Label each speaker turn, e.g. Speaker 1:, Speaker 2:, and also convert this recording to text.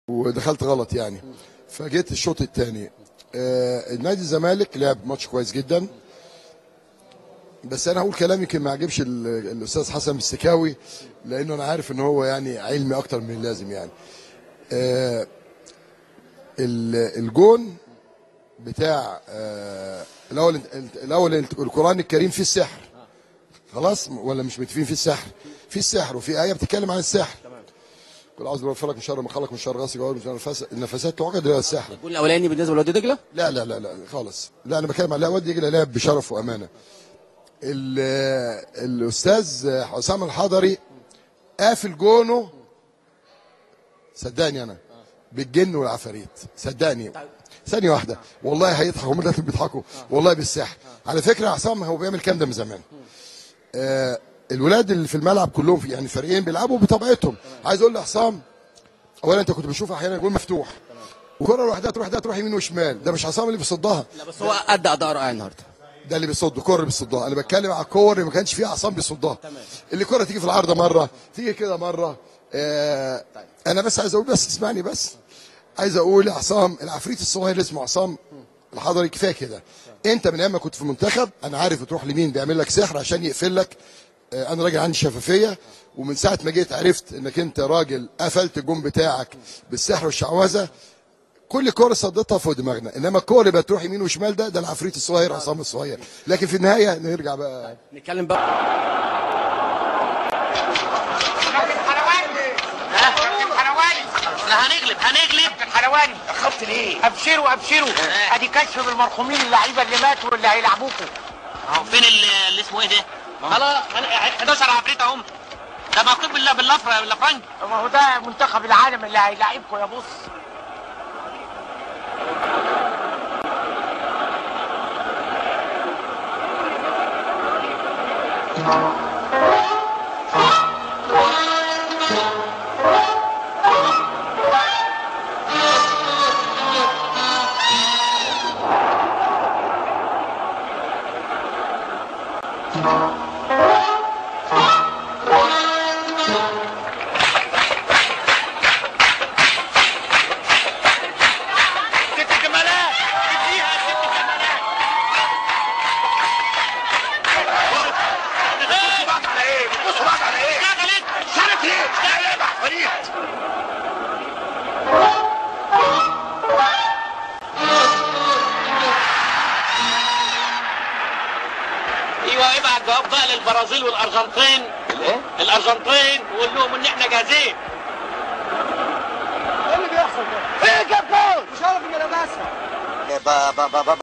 Speaker 1: ودخلت غلط يعني، فجيت الشوط الثاني. النادي الزمالك لعب ماتش كويس جدا، بس انا هقول كلام يمكن ما عجبش الاستاذ حسن السكاوي، لانه انا عارف ان هو يعني علمي اكتر من اللازم يعني. الجون بتاع الاول القران الكريم فيه السحر، خلاص ولا مش متفقين؟ فيه السحر، فيه السحر، وفي ايه بتتكلم عن السحر. قل اعوذ برب الفلق من شر ما خلق، من شر غاسق من شر النفاثات العقد. اللي هو السحر.
Speaker 2: الجون الاولاني بالنسبة لوادي دجله؟
Speaker 1: لا لا لا لا خالص، لا انا بتكلم على وادي دجله لعب بشرف وامانه. الاستاذ حسام الحضري قافل جونة، صدقني انا بالجن والعفاريت، صدقني. ثانية واحدة والله هيضحكوا، هم دلوقتي بيضحكوا والله بالسحر. على فكرة عصام هو بيعمل كام ده من زمان. الولاد اللي في الملعب كلهم يعني فريقين بيلعبوا بطبيعتهم. عايز اقول لحسام، اولا انت كنت بتشوف احيانا جول مفتوح وكره لوحدها تروح ده تروح يمين وشمال، ده مش عصام اللي بيصدها.
Speaker 2: لا بس هو ادى اداء رائع النهارده.
Speaker 1: ده اللي بيصد كور اللي بيصدها، انا بتكلم على الكور اللي ما كانش فيها عصام بيصدها. اللي كره تيجي في العارضة مرة، تيجي كده مرة. انا بس عايز اقول، بس اسمعني، بس عايز اقول عصام العفريت الصغير اللي اسمه عصام الحضري كفاية كده. انت من ايام ما كنت في المنتخب انا عارف بتروح لمين بيعمل لك سحر عشان يقفل لك. انا راجل عندي شفافية، ومن ساعة ما جيت عرفت انك انت راجل قفلت الجون بتاعك بالسحر والشعوذة. كل كورة صدتها فوق دماغنا، انما الكورة اللي بتروح يمين وشمال ده العفريت الصغير عصام الصغير. لكن في النهاية نرجع بقى
Speaker 2: نتكلم بقى.
Speaker 3: هنغلب هنغلب. كابتن حلواني اخفت ليه؟
Speaker 4: ابشروا ابشروا، ادي كشف بالمرحومين اللعيبة اللي ماتوا واللي هيلعبوكوا.
Speaker 3: اهو فين اللي اسمه ايه ده؟ خلاص 11 عفريت اهم. ده مكتوب باللفرنج.
Speaker 4: ما هو ده منتخب العالم اللي هيلاعبكوا يا بص.
Speaker 3: جواب بقى للبرازيل والارجنتين. الايه؟ الارجنتين، وقول لهم ان احنا جاهزين.
Speaker 4: ايه اللي بيحصل ده؟ ايه يا كابتن؟ مش عارف ان انا بسمع.